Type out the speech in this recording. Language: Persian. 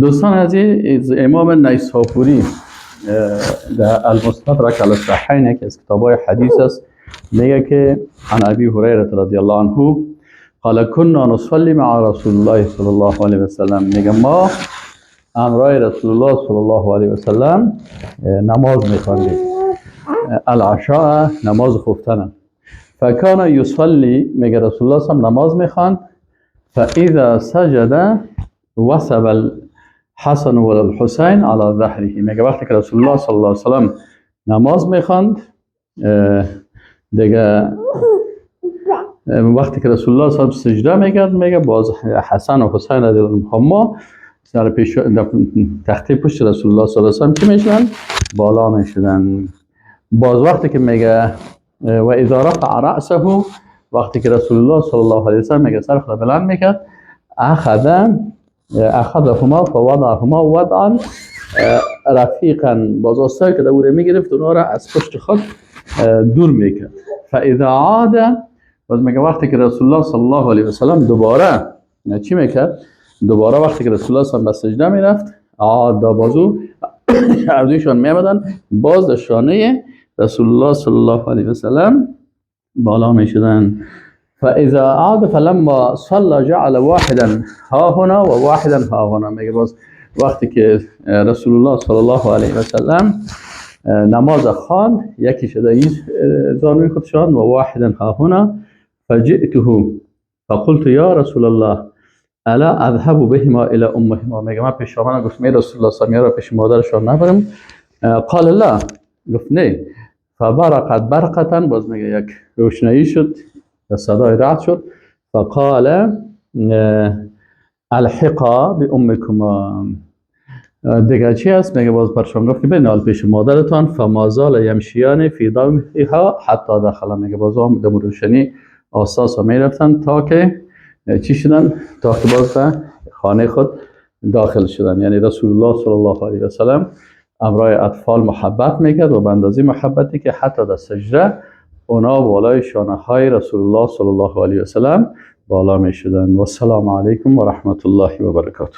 دوستان عزیز، امام نیساپوری در المستدرک علی الصحیحین که از کتابای حدیث است میگه که عن ابی هریره رضی الله عنه قال كنا نصلي مع رسول الله صلی الله علیه وسلم. میگه ما همراه رسول الله صلی الله علیه وسلم نماز میخواندیم، العشاء، نماز خفتن. فكان يصلي، میگه رسول الله صلی نماز میخواند، فاذا سجد وثب الحسن والحسین على ظهره. میگه وقتی که رسول الله صلی الله علیه وسلم نماز میخواند، دیگه وقتی که رسول الله صلی الله علیه و سجده میکرد، میگه باز حسن و حسین رضی الله عنهما در پیش در تخته پشت رسول الله صلی الله علیه و سلم چی میشدن؟ بالا میشدن. باز وقتی که میگه و اذا رفع رأسه، وقتی که رسول الله صلی الله علیه و سلم میگه سر خود بلند میکرد، اخذهما فوضعهما وضعا رفیقا، باز آسته که دوره میگرفت اونا را از پشت خود دور میکرد. فاذا عاد، باز میگه وقتی که رسول الله صلی الله علیه و سلم دوباره چی میکرد؟ دوباره وقتی که رسول الله صلی الله علیه و سلم به سجده میرفت، عاد، بازو هر دویشان میامدن باز در شانه رسول الله صلی الله علیه و سلم بالا میشدن. فاذا عاد فلما صلى جعل واحدا ها هنا و واحدا ها هنا. میگه باز وقتی که رسول الله صلی الله علیه و سلم نماز خواند، یکی شده این زانوی خودشان و واحدا ها هنا. فجئته فقلت یا رسول الله الا اذهب بهما الى امهما. میگه من پیش آمدم گفتم ای رسول الله صلی الله علیه و پیش مادرشان نبرم؟ قال لا، گفت نه. فبرقت برقة، باز میگه یک روشنایی شد، صدای رعد شد. فقال الحقا بامكما. دیگه چی هست؟ میگه باز برشان گفت که برین پیش مادرتان. فما زال یمشیان فی ضوئها حتی دخل. میگه باز هم در روشنی آساس میرفتن تا که چی شدن؟ تا که باز به خانه خود داخل شدن. یعنی رسول الله صلی الله علیه و سلم امرای اطفال محبت میکرد و به اندازه محبتی که حتی در سجده اونا بالای شانه های رسول الله صلی الله علیه و سلم بالا می شدن. و السلام علیکم و رحمت الله و برکاته.